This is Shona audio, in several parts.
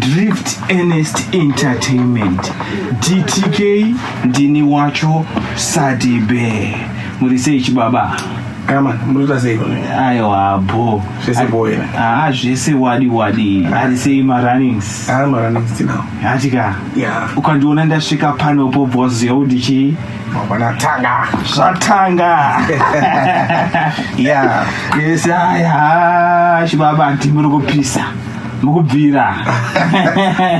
Drift Ernest Entertainment. DTK ndini wacho Sadibe. Muri sei chibaba? Ama, munoita sei? Aiwa bho. Zvese bho here? Ah, zvese wadi wadi. Ari sei ma runnings? Ah, ma runnings tinawo. Hatika. Yeah. Ukandiona ndasvika panopo boss yauti chii? Mangwana tanga. Zvatanga. Yeah. Yes, aya, chibaba ndimi muri kupisa. Mukubvira.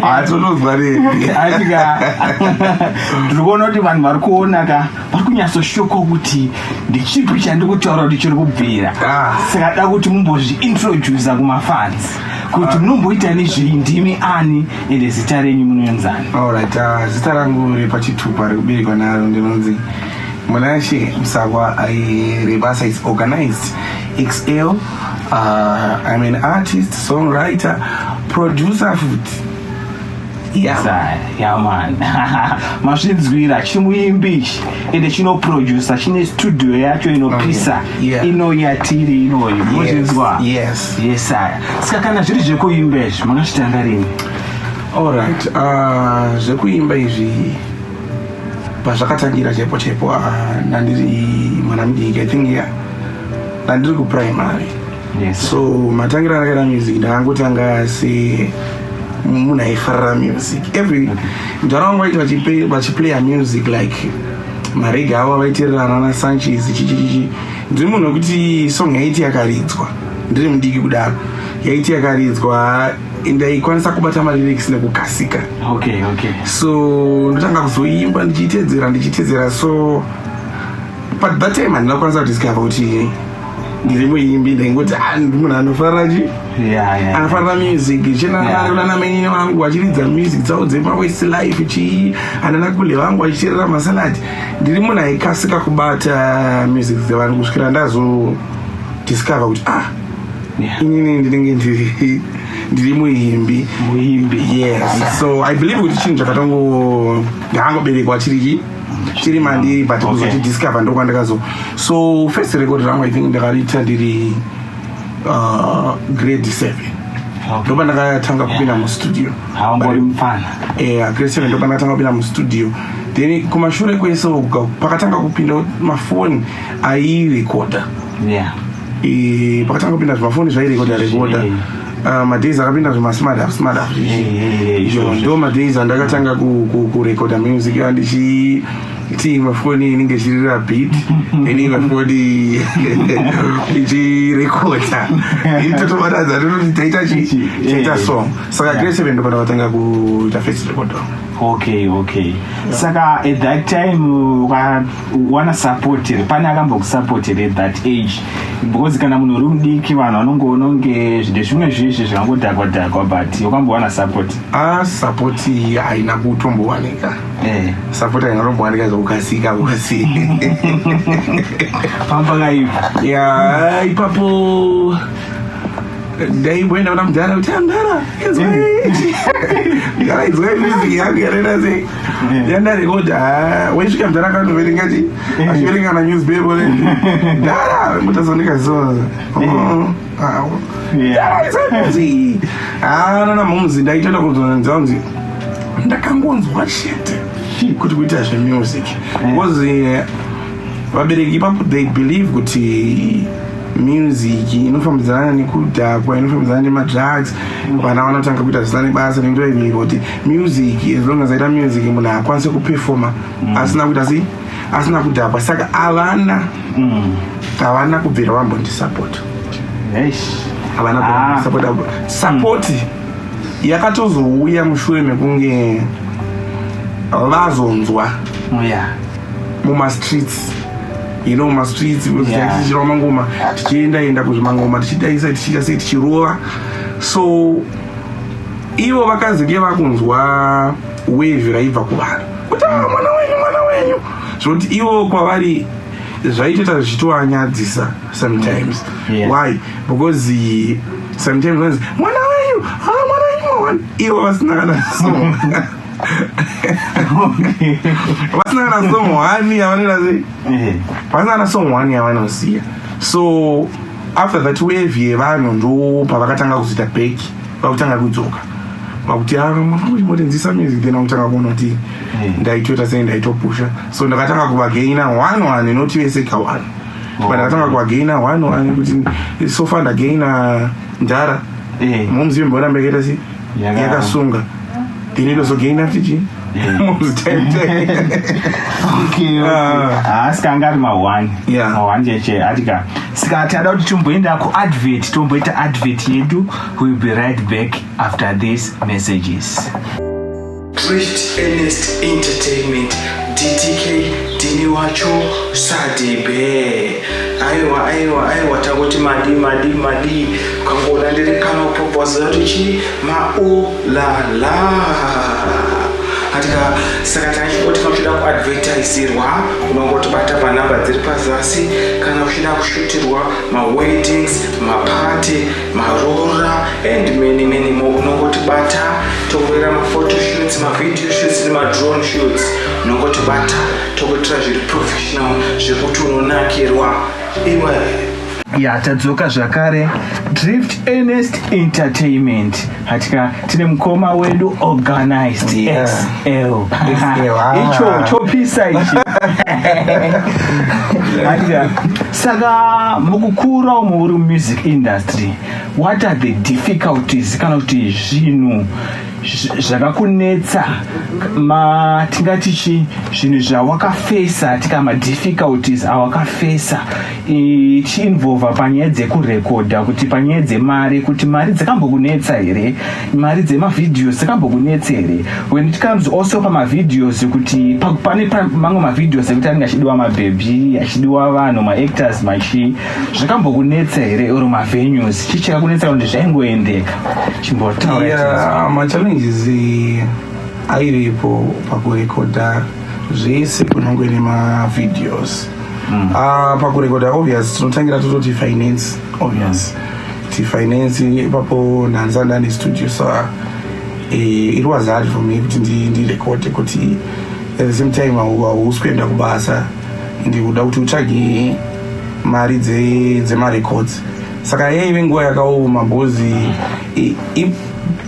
Hatonozwa rei. Hatika. Ndiri kuona kuti vanhu vari kuona ka vari kunyatsoshoka kuti ndichipi chandiri kutaura kuti chiri kubvira. Ah. Saka da kuti mumbozviintroducer kumafans kuti munomboita nezvei, ndimi ani, ende zita renyu munonzani? Alright, zita rangu repachitupa rekuberekwa naro ndinonzi Munashe Musakwa. Rebasa is Organized XL. I'm an artist, songwriter, producer futi. Yeah. Yeah man, mazvinzwira, chimuimbi ichi, ende chinoproducer, chine studio yacho inopisa. Ino yatiri inoyi, muzvinzwa? Yes. Yes, aya. Saka kana zviri zvekuimba izvi, makazvitanga rini? Alright, zvekuimba izvi pazvakatangira chaipo chaipo, ndandiri mwana mudiki, I think, yeah, ndandiri kuprimary. So matangira andakaita music, ndakangotanga se munhu aifarira music. Every mudhara wangu vaiti vachiplaya music like mareggae avo vaiteererana naSanchez, chichichichi. Ndiri munhu wekuti song yaiti yakaridzwa ndiri mudiki kudaro, yaiti yakaridzwa ndaikwanisa kubata malyrics nekukasika. So ndotanga kuzoimba ndichitedzera ndichitedzera. So but that time handina kukwanisa kudiscover kuti ndiri muimbi. Ndaingoti, "Ah, ndi munhu anofarira chi anofarira music." Chenana mainini vangu vachiridza music dzavo dzemaWestlife, chii, anana kule vangu vachiteerera masalad. Ndiri munhu aikasika kubata music dzevanhu kusvikira ndazodiscover kuti, ah, inini ndinenge ndiri muimbi. Muimbi. Yes, so I believe kuti chinhu chakatongo ndakangoberekwa chiri chiri mandiri, but kuzotidiscover ndokwandakazo. So first record rangu, I think ndakariita ndiri grade 7. Ndopa ndakatanga kupinda mustudio. Haungori mufana. Yeah, grade 7 ndopa ndakatanga kupinda mustudio. Then kumashure kwese uko pakatanga kupinda mafoni airekodha. Pakatanga kupinda zvimafoni zvairekodha rekodha, madays akapinda zvimasmart smart, Izvozvo. ndo madays andakatanga kurekodha music, ndichiti imwe foni inenge ichirira beat, then imwe foni ichirekodha, totobatadza, tototi taita chi taita song. Saka grade 7 ndo pandakatanga kuita first record. Okay, saka at that time wana support here? Pane akambokusupport here at that age? Because kana munhu uri mudiki, vanhu vanongoona kunge ndezvimwe zvezvi zvakangodhakwa dhakwa, but wakambowana support? A, support haina kutombowanika. Support haina kutombowanika zvokukasika kukasika. Pamba kaipa. Ya, ipapo ndaimboenda kuna mudhara kuti, "Ah, mudhara, inzwai, mudhara, inzwai music yangu yanoita sei, yandarekodha." Waisvika mudhara akanoverenga chi achiverenga na newspaper. Mudhara mutazonika so. Mudhara, inzwai music. Nana mumzi ndaitoenda kuzonzwa kunzi ndakangonzwa chete kuti kuita zvemusic, because vabereki ipapo they believe kuti music inofambidzana nekudhakwa, inofambidzana nemadrugs, vana vanotanga kuita zvisina nebasa, nekuti vaibelieve kuti music, as long as aita music, munhu haakwanisi kupefoma asina kuita sei, asina kudhakwa. Saka havana kubvira vambondisapota. Eish. Havana kubvira vambondisapota. Support yakatozouya mushure mekunge vazonzwa mumastreets, mumastreets, tichirova mangoma, tichienda enda kuzvimangoma, tichidaisa, tichiita sei, tichirova. So ivo vakazenge vakunzwa wave raibva kuvanhu kuti, "Ah, mwana wenyu, mwana wenyu," zvokuti ivo kwavari zvaitoita zvichitovanyadzisa sometimes. Why? Because sometimes vanzi, "Mwana wenyu, ah, mwana wenyu mwana," ivo vasina kana song, vasina kana song one yavanoita sei, vasina kana song one yavanoziva. So after that wave yevanhu, ndo pavakatanga kuzoita back, vakutanga kudzoka. Vakuti motinzisa music, then akutanga kuona kuti ndaitoita sei, ndaitopusha. So ndakatanga kuvagaina one one, noti vese ka one, but ndakatanga kuvagaina one one kuti so far ndagaina ndara momuzive mboramba yakaita sei, yakasunga, then itozogaina tichi momuzi time time. Okay. Saka anga ari ma1. Ma1 cheche atika. Saka tada kuti tomboenda kuadvert, tomboita advert yedu. We'll be right back after these messages. Drift Ernest Entertainment, DTK Dini wacho Sadibe. Aiwa, aiwa, aiwa, takuti madi madi madi. Ukangoona ndiri pano popoza kuti chi maulala atika. Saka tachingoti kana uchida kuadvertisirwa, unongotibata panhamba dziri pazasi. Kana uchida kushutirwa maweddings, maparty, marora and many many more, unongotibata. Tokuita mafotoshoots, mavideo shoots nemadrone shoots. Unongotibata, tokuitira zviri professional zvekuti unonakirwa iwe. Ya, tadzoka zvakare, Drift Ernest Entertainment. Hatika tine mukoma wedu Organized XL. XL, ah. Icho chopisa ichi. Hatika saka mukukura umu uri music industry, what are the difficulties kana kuti zvinhu zvakakunetsa, ma tingati chi zvinhu zvawakafesa, tika madifficulties awakafesa ichiinvolva panyaya dzekurekodha, kuti panyaya dzemari, kuti mari dzakambokunetsa here, mari dzemavideos dzakambokunetsa here? When it comes also pamavideos, kuti pane mamwe mavideos ekuti anenge achidiwa mabhebhi, achidiwa vanhu, maactors, machi, zvakambokunetsa here, or mavenues, chii chakakunetsa kuti zvaingoendeka? Chimbotaura. Yeah, machallenges airipo pakurekodha zvese, kunyange nemavideos. Ah, pakurekodha obvious tinotangira tototi finance, obvious kuti finance ipapo ndanza ndane studio, so it was hard for me kuti ndirekode, kuti at the same time hausi kuenda kubasa, ndikuda kuti utsvage mari dzemarecords. Saka yaive nguva yakaoma because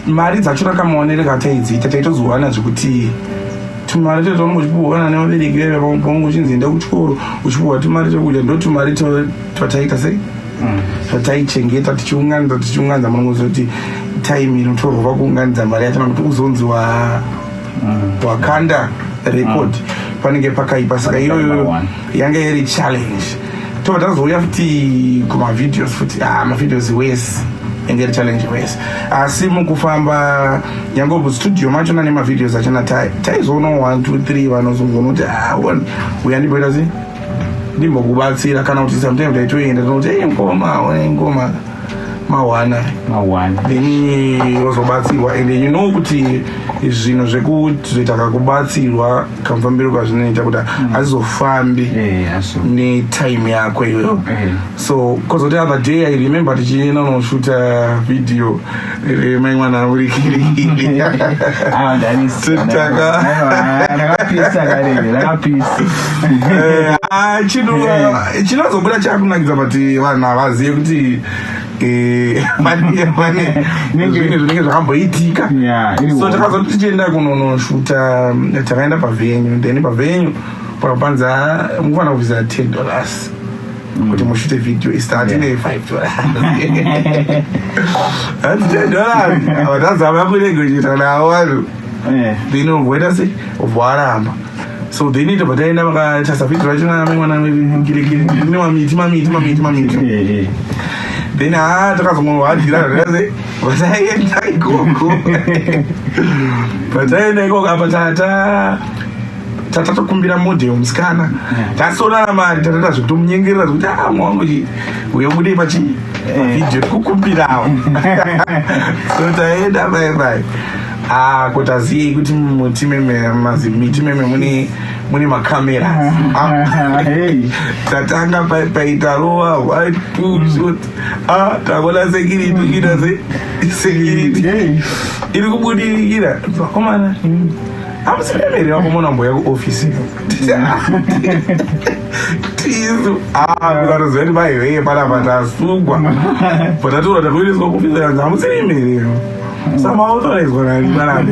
mari dzachona kamaonero kataidziita, taitozowana zvekuti tumari tetaunenge uchipuhwana nevabereki veve, paunge uchinzi enda kuchikoro, uchipuhwa tumari twekudya, ndo tumari twataita sei, twataichengeta tichiunganidza, tichiunganidza. Munongoziva kuti time inotorwa pakuunganidza mari yachona kuti uzonzi wakanda record panenge pakaipa. Saka iyoyo yanga iri challenge. Tobva tazouya futi kumavideos futi. Ah, mavideos wese yanga iri challenge wese, asi mukufamba nyange mustudio machona nemavideos achona taizoona 1 2 3 vanozongoona kuti, ah, uya ndimboita sei, ndimbokubatsira, kana kuti sometimes taitoenda tinoti, ei ngoma, one ngoma mawana. Mawana. Then wozobatsirwa, and you know kuti zvinhu zvekuzoita kakubatsirwa kamufambiro kwazvinoita kuti hazizofambi netime yako iyoyo. So kozoti other day I remember tichienda unoshuta video remai mwana murikirikiri. Ah, Ndakapisa kare, ndakapisa. Chinhu chinozobuda chakunakidza, but vanhu havazive kuti pane zvinhu zvinenge zvakamboitika. Yeah, iri So one. takazoti tichienda kunonoshuta, takaenda pavenue, then pavenue pakapanza mukufanira kubvisa $10 kuti mushute video. Isi hatine $5, hati $10, vatazama kunegotiata navo vanhu. Then voita sei, waramba. So then itobva taenda, vakatarisa video rachona mwana kirikiri nemamiti mamiti mamiti mamiti. Then ha, takazongohadhira zvese. Vataenda ikoko, vataenda ikoko apa tata tatatokumbira model musikana, tasonana mari, tatata zvekutomunyengerera zvekuti, a mwangu chi uye budei pachi pavideo, tikukumbirawo. So taenda bai bai, ah, kuti aziyei kuti muti meme mazimiti meme mune makamera. Hey. Tatanga paita rowa one two shoot. Ah, taona security ita se security iri kubudirikira. Vakomana, hamusimemeri vakomana, mboya kuofisi tisu. Ah, mukatoziva kuti maihweye panapa tasungwa, bvatataura takuendeswa kuofisi, yanzi hamusimemeri. Saka maautorizwa nani panapa?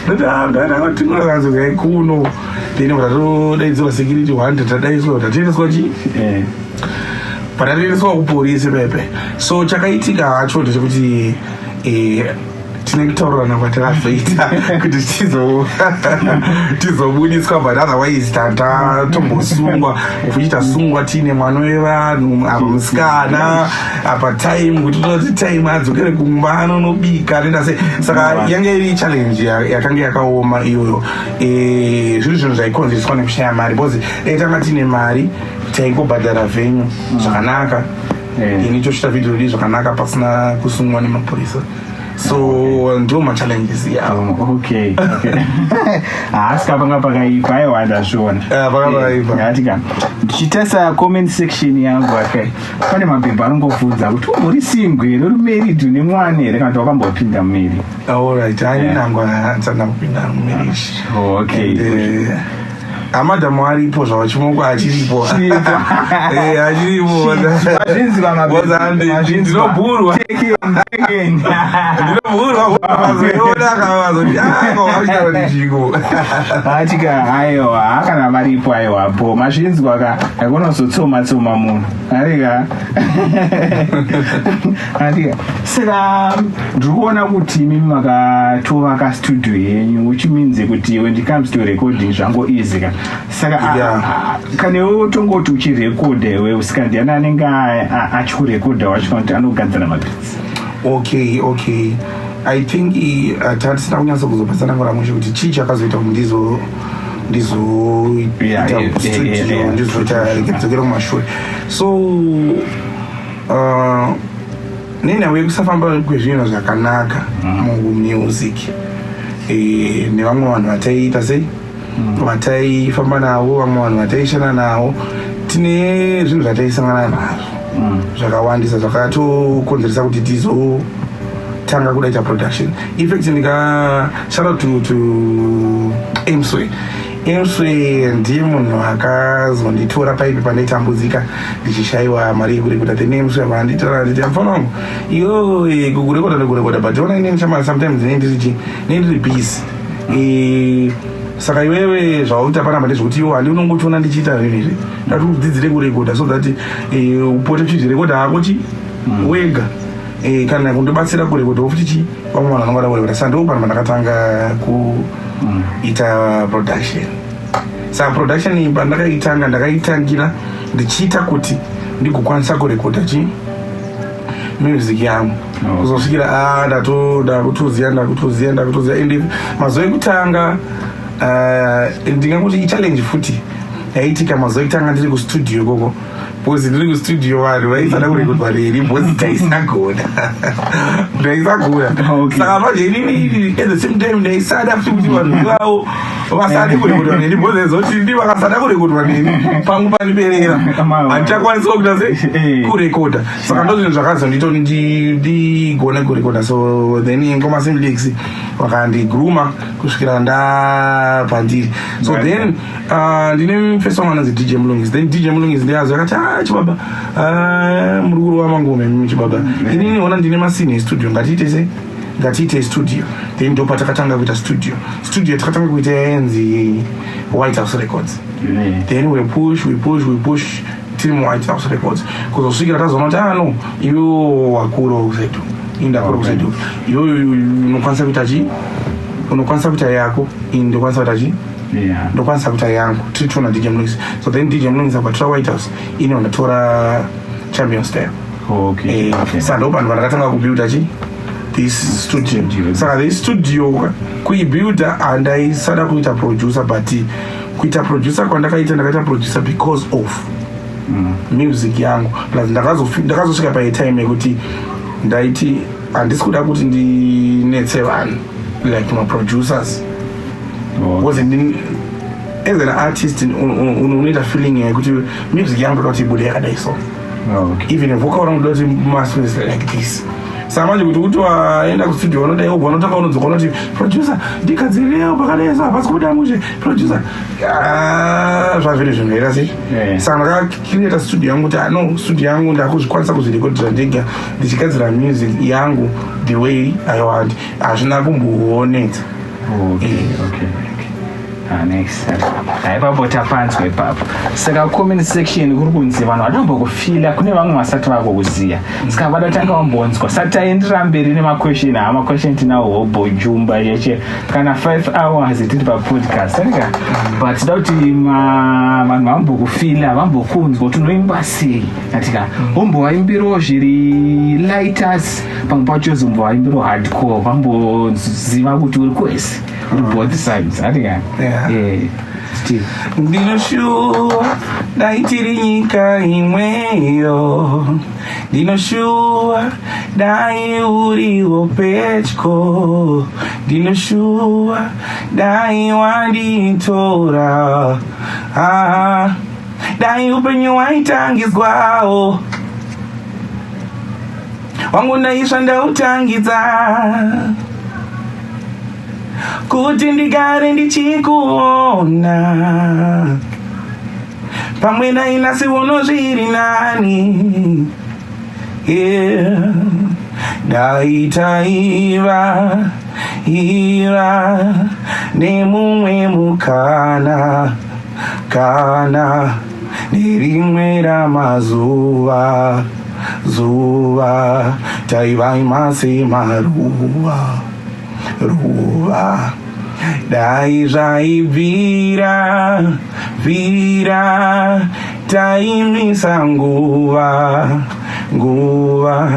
Ndoti ah, kuno. Then tatodaidzirwa security one, tadaidzwa, tatoendeswa chi patatoendeswa kupolisi pepe. So chakaitika hacho ndechekuti tine kutaurirana kwatakazoita kuti tizobudiswa, but otherwise tatombosungwa, futi tasungwa tiine mwana wevanhu apa, musikana apa, time kuti toti time adzokere kumba anonobika, anoita sei. Saka yange iri challenge yakanga yakaoma iyoyo. Zviri zvinhu zvaikonzereswa nekushaya mari, because dai tanga tiine mari taingobhadhara venue zvakanaka, ini tochita video redu zvakanaka pasina kusungwa nemapurisa. So ndo machallenges yawo. Okay, haasi kapanga pakaipa, aiwa, ndazviona. Eh, panga pakaipa. Ngatika ndichitarisa comment section yangu, okay, pane mabhebha anongobvunza kuti umbori single here, uri married, une mwana here, kana kuti wakambopinda mumarriage? Alright, ainangwa handisati ndambopinda mumarriage. And, amadhamu aripo zvavo, chimoko achiripo. Chiripo. Achiripo. Mazvinzwa, mabhebha. Mazvinzwa. Ndinobhurwa. Taken, taken. Ndinobhurwa vazoiona kavazoti akawachitaura chiko. Atika aiwa, kana varipo aiwapo, mazvinzwa ka, hakuna kuzotsoma tsoma munhu arika atika. Saka ndiri kuona kuti imimi makatovaka studio yenyu, which means kuti when it comes to recording zvango easy ka. Saka kana iwe utongoti uchirekodha iwe usika, ndiani anenge achikurekodha wacho, kana kuti anogadzira mabeats? Okay, I think tatisina kunyatsa kuzopatsanangura mushe kuti chii chakazoita kuti ndizoita studio, ndizoita dzokera kumashure. So nenhau yekusafamba kwezvinhu zvakanaka mumusic, nevamwe vanhu vataiita sei, vataifamba navo, vamwe vanhu vataishanda navo, tine zvinhu zvataisangana nazvo zvakawandisa zvakatokonzeresa kuti tizotanga kudaita production. In fact, ndika shout out to Emsway. Emsway ndiye munhu akazonditora paipi pandaitambudzika ndichishayiwa mari yekurekoda. Then Emsway vanditora, nditi, "Mufana wangu, iyo kukurekoda ndikurekoda, but ona inini chama sometimes nee ndiri nee ndiri busy. Saka iwewe zvauita panapa ndezvekuti iwo handi unongochiona ndichiita zvinhu izvi, ndati udzidzire kurekoda so that upote uchizvirekoda hako chi wega, kana kundibatsira kurekoda futi chi vamwe vanhu vanongada kurekoda." Saka ndo panapa ndakatanga kuita production. Saka production iyi pandakaitanga, ndakaitangira ndichiita kuti ndigokwanisa kurekoda chi music yangu. Kuzosvikira ndakutoziva ndakutoziva ndakutoziva. Ende mazuva ekutanga, ndingangoti ichallenge futi yaitika mazuva ekutanga ndiri kustudio ikoko, because ndiri kustudio vanhu vaisada kurekodwa neni because taisagona, ndaisagona. Saka manje inini at the same time ndaisada futi kuti vanhu ivavo vasade kurekodwa neni, because aizoti ndi vakasada kurekodwa neni pangu pandiperera, handichakwanisiwa kuita sei, kurekodha. Saka ndo zvinhu zvakazondiita kuti ndigone kurekodha. So then ngoma Simplex vakandigruma kusvikira ndapandiri. So then ndine mufesi wangu anonzi DJ Mulungisi. Then DJ Mulungisi ndiazo akati, "Ah, chibaba, muri kurova mangoma imimi chibaba. Inini ona ndine masini estudio, ngatiite sei, ngatiite studio." Then ndo patakatanga kuita studio. Studio takatanga kuita yainzi White House Records. Then we push, we push, we push tiri muWhite House Records kuzosvikira tazoona kuti, ah no, iwe wakura kusetu, indakura kusetu, iwe unokwanisa kuita chi, unokwanisa kuita yako, ini ndokwanisa kuita chi, ndokwanisa kuita yangu, tiri tiona DJ Mulungisi. So then DJ Mulungisi akatora White House, ini wandatora Champion Style. Saka ndo panhu pandakatanga kubuilda chi this studio. Studio. Saka this studio kuibuilda handaisada kuita producer, but kuita producer kwandakaita, ndakaita producer because of music yangu. Plus ndakazosvika paitime yekuti ndaiti handisi kuda kuti ndinetse vanhu like maproducers, because as an artist unoita feeling yekuti music yangu ndoda kuti ibude yakadai so. Even vocal rangu ndoda kuti must like this. Saka manje kuti kuti waenda kustudio unodai, wobva unotanga unodzoka unoti, "Producer, ndigadzirirewo pakadai, so hapasi kubuda mushe, producer." Ah, zvazviri zvinhu here sei? Saka ndakacreata studio yangu kuti, ah, no, studio yangu ndakuzvikwanisa kuzvirekodhera ndega, ndichigadzira music yangu the way I want. Hazvina kumboonetsa. Okay. Ah, nice. Haipapo tapanzwa ipapo. Saka comment section kuri kunzi vanhu vatombokufila, kune vamwe vasati vakukuziya, saka vadatanga vambonzwa. Sati taendera mberi nemaquestion, ha, maquestion tinawo hobho jumba cheche kana 5 hours tiri papodcast anika, but toda kuti vanhu vambokufila, vambokunzwa kuti unoimba sei atika. Wombovaimbirawo zviri lighters, pamwe pacho zombovaimbirawo hardcore, vamboziva kuti uri kwese, uri both sides atika. Yeah. Steve. Ndinoshuwa dai tiri nyika imweyo, ndinoshuwa dai uriwo pedyo, ndinoshuwa dai wanditora. Ah, dai upenyu waitangizwawo wangu, ndaisva ndautangidza kuti ndigare ndichikuona pamwe nainasi uno zviri nani. Yeah. Dai taiva iva nemumwe mukana, kana nerimwe ramazuva zuva, taivaima semaruva ruva. Dai zvaibvira bvira, taimisa nguva nguva,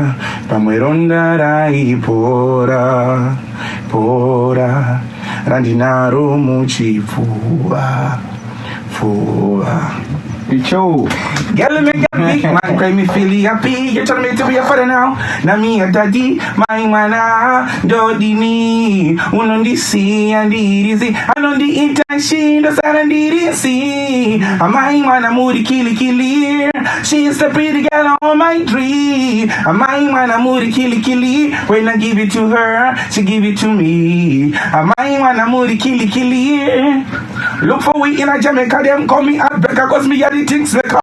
pamwe ronda raipora pora randinaro muchipfuva pfuva. Icho. Girl, make a big man cry, me feel happy. You tell me to be a father now. Na me a daddy, my mwana ndodini? Unondisiya ndirizi, anondiita shindo sara ndirisi. Amai mwana muri kili kili. She's the pretty girl on my dream. Amai mwana muri kili kili. When I give it to her, she give it to me. Amai mwana muri kili kili. Look for we in a Jamaica, them call me Heartbreaker, 'cause me a the things maker.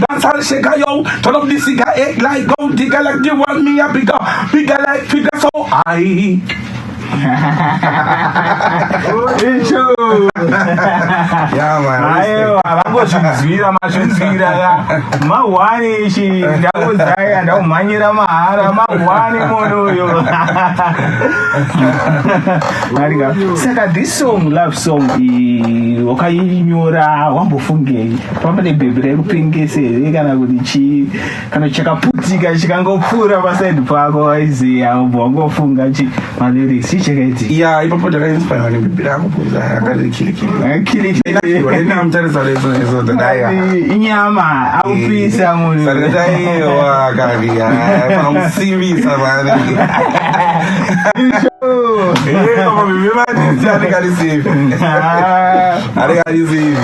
Dance all shaker, yo. Turn up the cigar, eight like gold digger, like the one me a bigger, bigger like figure, so I. Icho. Yeah, man. Aiwa, vangozvinzwira, mazvinzwira ka mahwani ichi. Ndakudzai, ndakumhanyira mahara mahwani munhu uyo. Arika. Saka this song, love song iyi, wakainyora wambofungei? Pamba nebhebhi raikupengese here, kana kuti chii, kana chakaputika chikangopfuura paside pako, waiziya, ubva wangofunga chi malyrics? Chii chakaitika? Yeah, ipapo ndakainspirwa nebhebhi rangu because ranga riri kilikili. Kilikili. Ndamutarisa leso leso, ndadaiwa. Inyama akupisa munhu. Saka ndaiwa kani, pamusimbisa mani. Eh, papa bhebhi vati andikadisivi. Andikadisivi.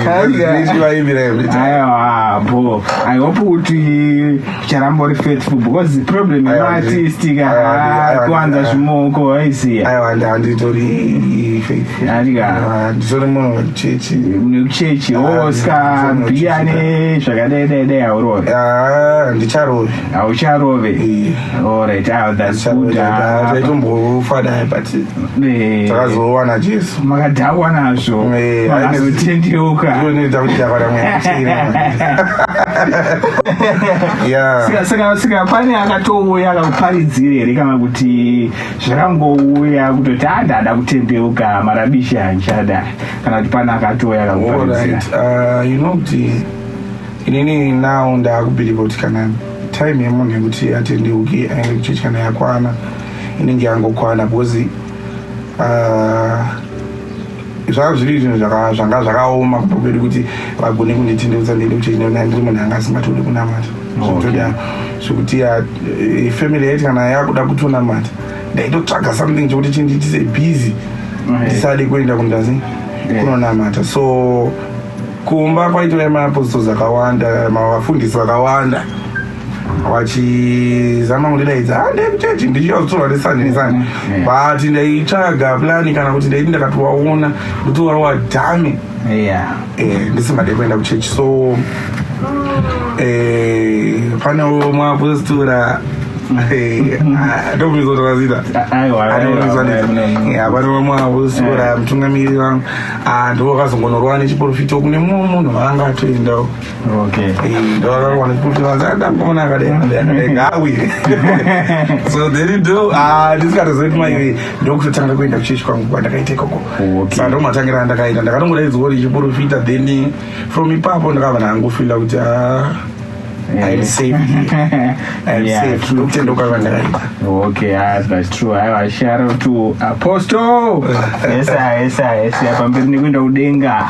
Ndichivaimbira every time. Aiwa bo, I hope kuti ucharamba uri faithful, because problem Aiwa, yemaartist aiwa, ka kuwanza zvimoko, waiziya. Aiwa, handitori faithful. Andika. Aiwa, nditori munhu wechechi. Nekuchechi. Ah, Oscar ndiri bhiya nezvakadai dai dai haurove? Ah, ndicharove. Haucharove? Eh. Alright, ah, that's good. Ah, Taitombofa dai, but takazowana Jesu. Makadhakwa nazvo. Eh, makazotendeuka. Ndinoita kuti ndakwana mweya. Yeah. Saka pane akatouya akakuparidzira here, kana kuti zvakangouya kutoti, "Ah, ndada kutendeuka, marabishi handichada," kana kuti pane akatouya akakuparidzira? Alright, you know kuti inini now ndakubhilivha kuti kana time yemunhu yekuti atendeuke aende kuchechi kana yakwana, inenge yangokwana, because zvanga zviri zvinhu zvanga zvakaoma kubva kwedu kuti vagone kunditendeutsa ndiende kuchechi, nekuti ndiri munhu anga asingatodi kunamata. Zvekutodaro, zvekuti family yaiti kana yakuda kutonamata, ndaitotsvaga something chokuti chindiitise busy, ndisade kuenda kundazi kunonamata. So kumba kwaitova maapostles akawanda, mavafundisi vakawanda. Vachizama kundidaidza, "Hande kuchechi," ndichiyazotorwa neSunday neSunday. But ndaitsvaga plan, kana kuti ndaiti ndakatovaona ndotovarova dhame. Ndisingade kuenda kuchechi. So panewo muapostora, ndomizotara zita. Aiwa, aiwa. Panewo muapostora, mutungamiriri vangu. Ah, ndo vakazongonorwa nechiprofita kune mumwe munhu vaanga atoendawo. Ndovakarohwa nechiprofita, vanzi adamboona akadai, akadai, akadai, ngaawire. So then ndo, ah, ndisikatozivi maiwe, ndokutotanga kuenda kuchechi kwangu kwandakaita ikoko. Saka ndomatangira andakaita, ndakatongodaidzwa kuti chiprofita. Then from ipapo ndakabva ndangofeela kuti, ah, I'm safe here. I'm safe. Ndokutendeuka kwandakaita. Okay, ah, that's true. Aiwa, shout out to Apostle. Yes, pamberi nekuenda kudenga.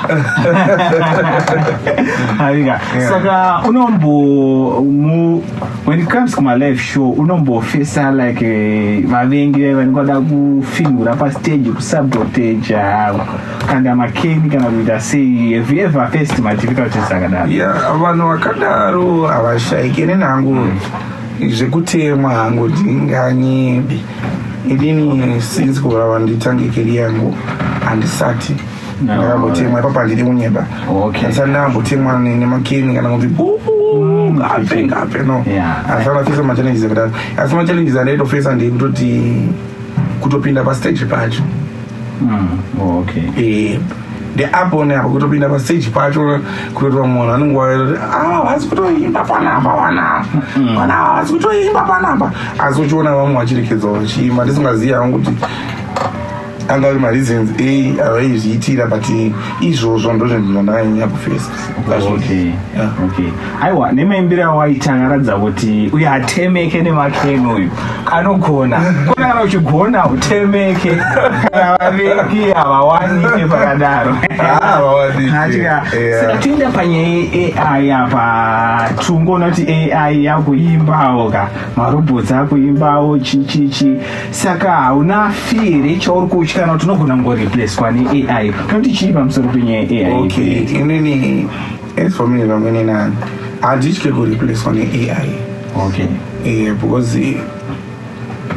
Aika. Saka unombo mu when it comes kuma live show, unombofesa like vavengi vanenge vada kufinhura pastage, kusabotage, kanda makeni, kana kuita sei? Have you ever faced madifficulties akadaro? Ya, vanhu vakadaro havashayiki. Nenhangu zvekutemwa hangu ndinganyebi, inini since kurava nditange career yangu handisati No. ndakambotemwa ipapo, handidi kunyeba. Handisati ndakambotemwa nemakeni kana kuti ngape ngape, no. Handisati ndafesa machallenges akadaro, asi machallenges andaitofesa ndekutoti kutopinda pastage pacho. Ndeapo neapo kutopinda pastage pacho, kutoti vamwe vanhu vanenge vaiti, "Ah, havasi kutoimba panapa vanava, vanava havasi kutoimba panapa," asi uchiona vamwe vachirekedza vachiimba. Ndisingazivi hangu kuti anga ari mareasons ei avaizviitira, but izvozvo ndo zvinhu zvandakanyanya kufesa. Okay, aiwa, nemaimbiro awaita akaratidza kuti uyu hatemeke nemakeni, uyu anogona kona. Kana uchigona utemeke, kana vavengi havawanike pakadaro. Ah, havawanike. Hatika. Saka toenda panyaya yeAI apa. Tungoona kuti AI yakuimbawo ka, marobots akuimbawo, chichichi. Saka hauna fear chauri kutya kana kuti unogona kungoreplacwa neAI? Unoti chii pamusoro penyaya yeAI? Okay, inini, as for me, vamwene nani, handitye kureplacwa neAI. Because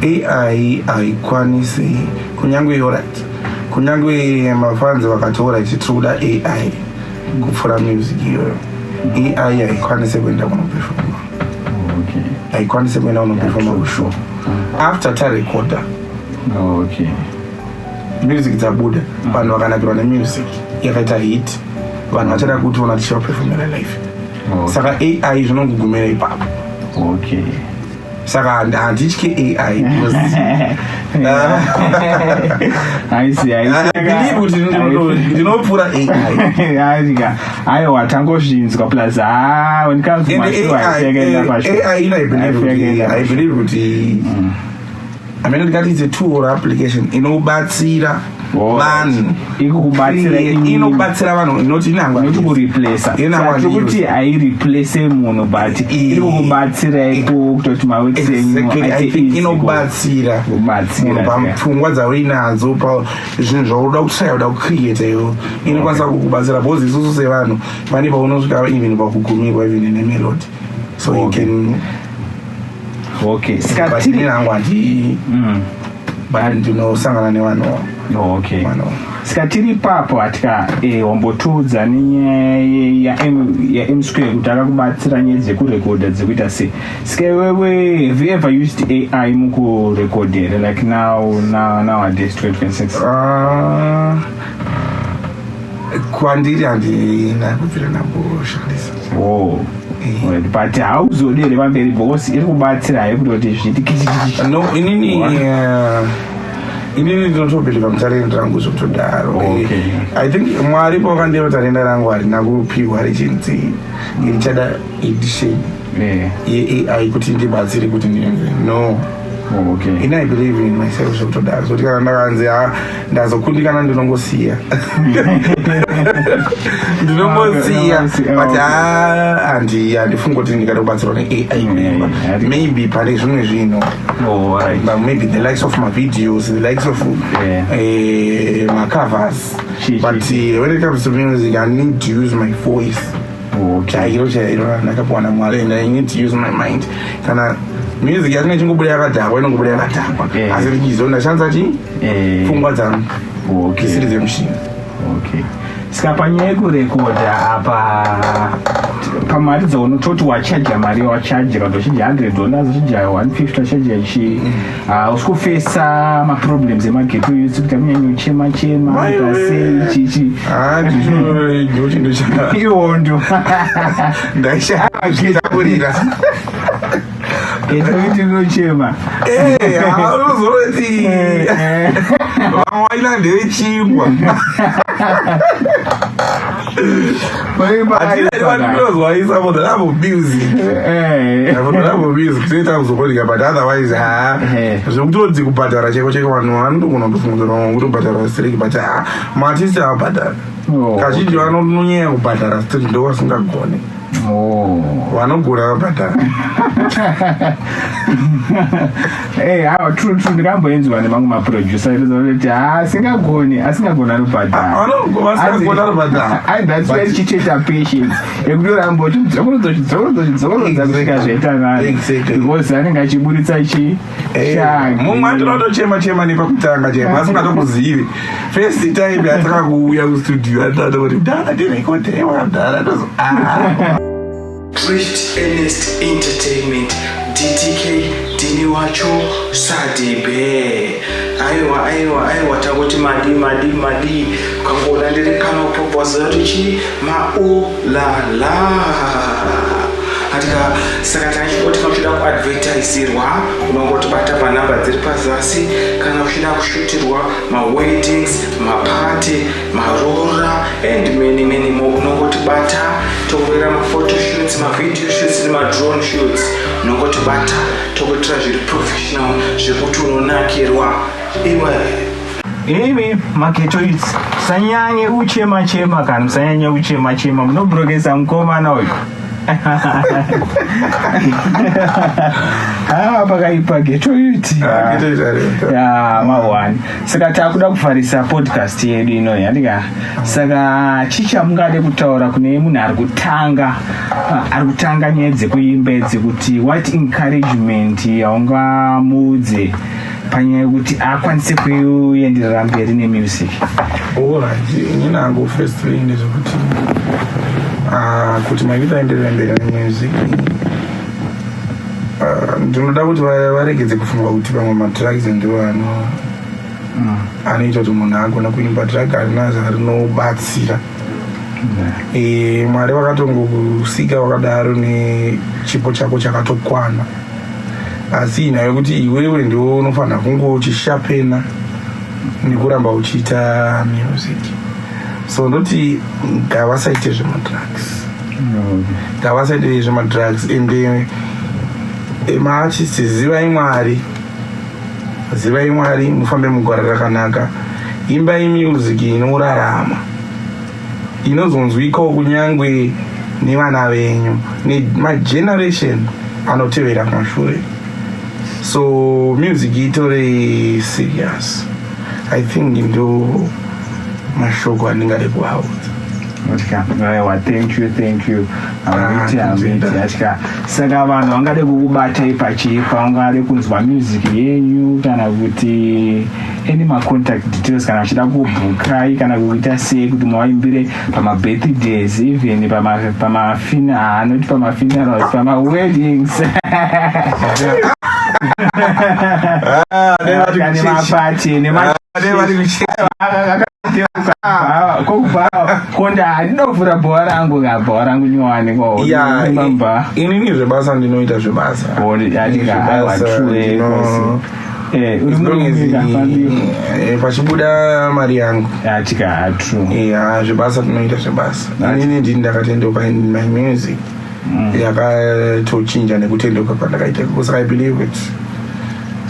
AI haikwanisi, kunyange, alright, kunyange mafans vakati, "Alright, tiri kuda AI kupfuura music iyoyo," AI haikwanisi kuenda kunoperforma. Haikwanisi kuenda kunoperforma kushow after tarekodha music dzabuda, vanhu vakanakirwa nemusic, yakaita hit, vanhu vachada kutiona tichivaperformera live. Saka AI zvinongogumira ipapo. Saka handitye AI because Haisi. I believe kuti ndinopfuura AI. Aika, aiwa, tangozvinzwa. Plus, ah, when it comes to And mashow, AI, AI, I believe kuti, I mean, ndikati it's a tool or application inobatsira vanhu. Ikukubatsira. Inobatsira vanhu, inoti inangwa Noti kureplaca. Inangwa. Tiri kuti haireplace munhu, but iri kukubatsira kutoti maworks enyu Exactly. I aite think easy inobatsira kubatsira. munhu papfungwa dzauinadzo, pazvinhu zvauda kutraya, kuda kucreata iwo, inokwanisa kukubatsira, because isusu sevanhu pane paunosvika even pakugumirwa even nemelody, so you can Saka but tiri inini hangu handi, but ndinosangana nevanhu vanhu. Saka tiri ipapo, hatika wambotiudza nenyaya yaM Square kuti akakubatsira nyaya dzekurekodha, dzekuita sei. Saka iwewe, have you ever used AI mukurekodhera, like now nowadays, 2026? Ah, kwandiri handina kubvira ndamboshandisa. Oh. Right. But hauzodi here pamberi, because iri kubatsira hayo kutoti zviti kichichichi? No, inini ndinotobelieva mutalenda rangu zvekutodaro. I think Mwari pawakandipa talenda rangu, harina kupiwa richinzi richada edition yeAI kuti ndibatsire kuti no. Ini I believe in myself zvekutodaro, zvokuti kana ndakanzi, "Ah, ndazokundikana," ndinongosiya, ndinongosiya. But handifungi kuti ndingada kubatsirwa neAI kuimba. Maybe pane zvimwe zvinhu. But maybe the likes of my videos, the likes of my covers. But when it comes to music, I need to use my voice. Chairo chairo ndakapiwa naMwari and I need to use my mind. Kana music yacho ichingobuda yakadhakwa, inongobuda yakadhakwa, asi richizo ndashandisa chi pfungwa dzangu dzisiri dzemushini. Okay, saka panyaya yekurekodha apa, pamari dzaunototi wachaja, mari wachaja, kana uchidya $100, uchidya 150, wachaja chii, usi kufesa maproblems emaghetto youths kuti akunyanya uchema chema Maiwe. sei chichi? Ah, ndicho chinhu cha Iwondo. Ndaishazvitaurira. Ghetto youth inochema. Unozoti vamwe vaina ndevechingwa. Hatinozwaisa for the love of music. For the love of music toita kuzokodya, but otherwise ha, zvekutodzi kubhadhara chaiko chaiko, vanhu vanotogona kutofunga kuti kutobhadhara straight, but ha, maartist avabhadhara. Kazhinji vanonyanya kubhadhara straight ndo vasingagone. Vanogona vabhadhara. Hawa, true. Ndikamboenzwa nemamwe maproducer kuti ha, asingagoni anobhadhara. Vasingagoni anobhadhara. That's why tichitoita patience yekutoramba uchidzokorodza, uchidzokorodza, uchidzokorodza kusvika zvaita nani. Because anenge achiburitsa chi shagi. Mumwe atinotochema chema nepakutanga chaipo asingatokuzivi, first time yataka kuuya kustudio atatokuti, "Mdhara, ndirekodhewa mdhara." Tozo ah. Drift Ernest Entertainment, DTK, ndini wacho Sadibe. Aiwa, aiwa, aiwa, takuti madi madi madi. Ukangoona ndiri pano popoza kuti chi maulala atika. Saka tachingoti kana uchida kuadvertisirwa, unongotibata panhamba dziri pazasi. Kana uchida kushutirwa maweddings, maparty, marora and many many more, unongotibata. Tokuita mafotoshoots, mavideo shoots nemadrone shoots. Unongotibata, tokuitira zviri professional zvekuti unonakirwa iwe. Imi maghetto youths, musanyanye uchema chema, kana musanyanye uchema chema, munobrokesa mukomana uyu. Ah, pakaipa, ghetto youth. Ah, ghetto youth ari. Ya, mawani. Saka takuda kufarisa podcast yedu inoyi, handika? Saka chichamungade kutaura kune munhu ari kutanga, ari kutanga nyaya dzekuimba idzi, kuti what encouragement yaungamuudze panyaya yekuti akwanise kuenderera mberi nemusic? Alright, inini hangu firstly ndezvekuti kuti mayouth aenderere mberi nemusic, ndinoda kuti varegedze kufunga kuti pamwe madrugs ndiwo anoita kuti munhu agona kuimba. Drug harina zvarinobatsira. Mwari vakatongokusika wakadaro nechipo chako chakatokwana, asi inyaya yekuti iwewe ndiwo unofanira kunge uchishapena nekuramba uchiita music. So ndoti ngavasaite zvemadrugs, ngavasaite zvemadrugs. Ende maartist, zivai Mwari, zivai Mwari, mufambe mugwara rakanaka. Imbai music inorarama, inozonzwikawo kunyangwe nevana venyu nemageneration anotevera kumashure. So music itore serious. I think ndo mashoko andingade kuvaudza. Atya, aiwa, thank you, thank you. Hamiti. Ah, Hamiti. ndinda. Atya, saka vanhu vangade kukubatai pachipa, vangade kunzwa music yenyu, kana kuti any macontact details, kana vachida kubhukai, kana kuita sei kuti muvaimbire pamabirthdays, even pamafina, not pamafunerals, pamaweddings nemapati. Kokubva konda handinofura bhowa rangu ka, bhowa rangu nyowani. Ya, inini zvebasa ndinoita zvebasa. Zvebasa as long as, pachibuda mari yangu. Atika, true. Ya, zvebasa tinoita zvebasa. Inini ndini ndakatendeuka in my music, yakatochinja nekutendeuka kwandakaita, because I believe it.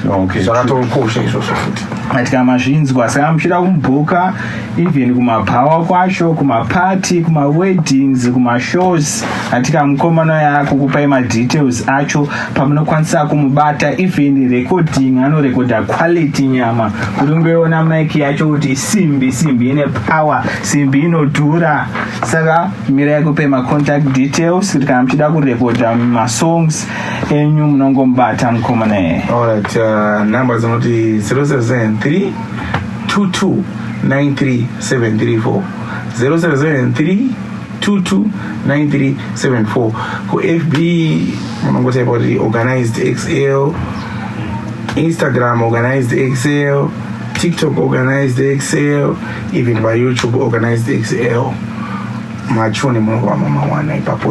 Zvakatokosha izvozvo futi. Atika mazvinzwa. Saka muchida kumubhuka, even kumabhawa kwacho, kumapati, kumaweddings, kumashows, atika mukomana yako kupai madetails acho pamunokwanisa kumubata. Even recording, anorekodha quality nyama kuti ungoiona mic yacho kuti simbi, simbi ine power, simbi inodhura. Saka mirai kupe macontact details kuti kana muchida kurekodha masongs enyu, munongomubata mukomana yeye. Alright, number dzinoti 0773 22 93734, 0773 22 9374. KuFB munongotaipa kuti Organized XL, Instagram Organized XL, TikTok Organized XL, even paYouTube Organized XL. Machoni munongova mamawana ipapo.